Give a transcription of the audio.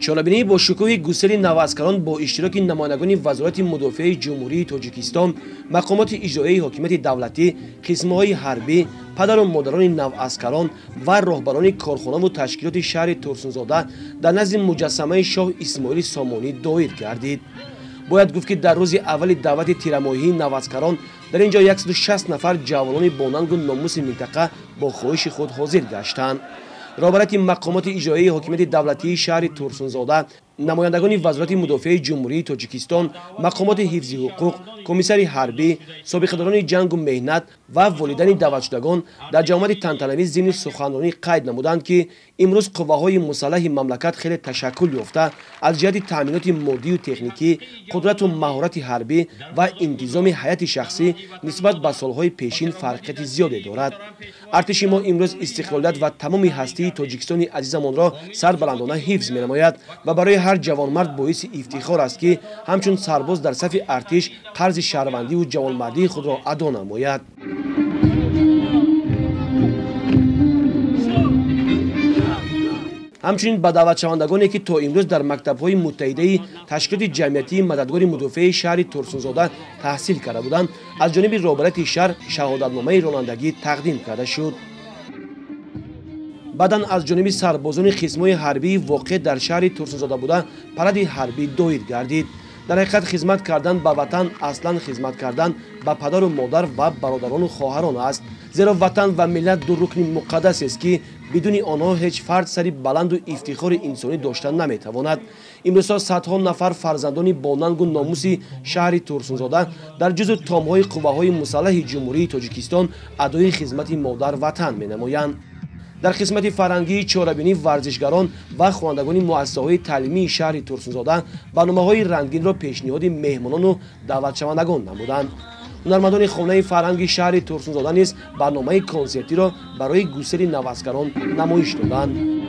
Чорабинии бо шукӯҳи гусели наваскарон бо иштироки намояндагони Вазорати мудофиаи Ҷумҳурии Тоҷикистон, мақомоти иҷроияи ҳокимияти давлатӣ, қисмҳои ҳарбӣ, падару модарони наваскарон ва роҳбарони корхонаву ташкилоти шаҳри Турсунзода дар назди муҷассамаи шоҳ Исмоили Сомонӣ доир гардид. Бояд гуфт, ки дар рӯзи аввали даъвати тирамоҳии наваскарон дар ин ҷо 160 нафар ҷавонони бонангу номуси минтақа бо хоҳиши худ ҳозир гаштанд. Роҳбарияти мақомоти иҷроияи ҳокимияти давлатии шаҳри Турсунзода, намояндагони Вазорати мудофиаи Ҷумҳурии Тоҷикистон, мақомоти ҳифзи ҳуқуқ, комиссари ҳарбӣ, собиқадорони ҷангу меҳнат ва волидайни даъватшудагон дар ҷамоати тантанавӣ зимни суханронӣ қайд намуданд, ки имрӯз қувваҳои мусаллаҳи мамлакат хеле ташаккул ёфта, аз ҷиҳати таъминоти моддию техникӣ, қудрату маҳорати ҳарбӣ ва интизоми ҳайати шахсӣ нисбат ба солҳои пешин фарқияти зиёде дорад. Артиши мо имрӯз истиқлолият ва тамоми ҳастии Тоҷикистони азизамонро сарбаландона ҳифз менамояд ва барои ҳар ҷавонмард боиси ифтихор аст, ки ҳамчун сарбоз дар сафи артиш қарзи шаҳрвандиву ҷавонмардии худро адо намояд. Ҳамчунин ба даъватшавандагоне, ки то имрӯз дар мактабҳои муттаҳидаи ташкилоти ҷамъиятии мададгори мудофиаи шаҳри Турсунзода таҳсил карда буданд, аз ҷониби роҳбарияти шаҳр шаҳодатномаи ронандагӣ тақдим карда шуд. Баъдан аз ҷониби сарбозони қисмҳои ҳарбии воқеъ дар шаҳри Турсунзода буда паради ҳарбӣ доир гардид. Дар ҳақиқат, хизмат кардан ба ватан аслан хизмат кардан ба падару модар ва бародарону хоҳарон аст, зеро ватан ва миллат ду рукни муқаддасест, ки бидуни онҳо ҳеҷ фард сари баланду ифтихори инсонӣ дошта наметавонад. Имрӯзҳо садҳо нафар фарзандони бонангу номуси шаҳри Турсунзода дар ҷузъу томҳои қувваҳои мусаллаҳи Ҷумҳурии Тоҷикистон адои хизмати модар ватан менамоянд. Дар қисмати фарҳангии чорабинӣ варзишгарон ва хонандагони муассисаҳои таълимии шаҳри Турсунзода барномаҳои рангинро пешниҳоди меҳмонону даъватшавандагон намуданд. Ҳунармандони хонаи фарҳанги шаҳри Турсунзода низ барномаи консертиро барои гусели наваскарон намоиш доданд.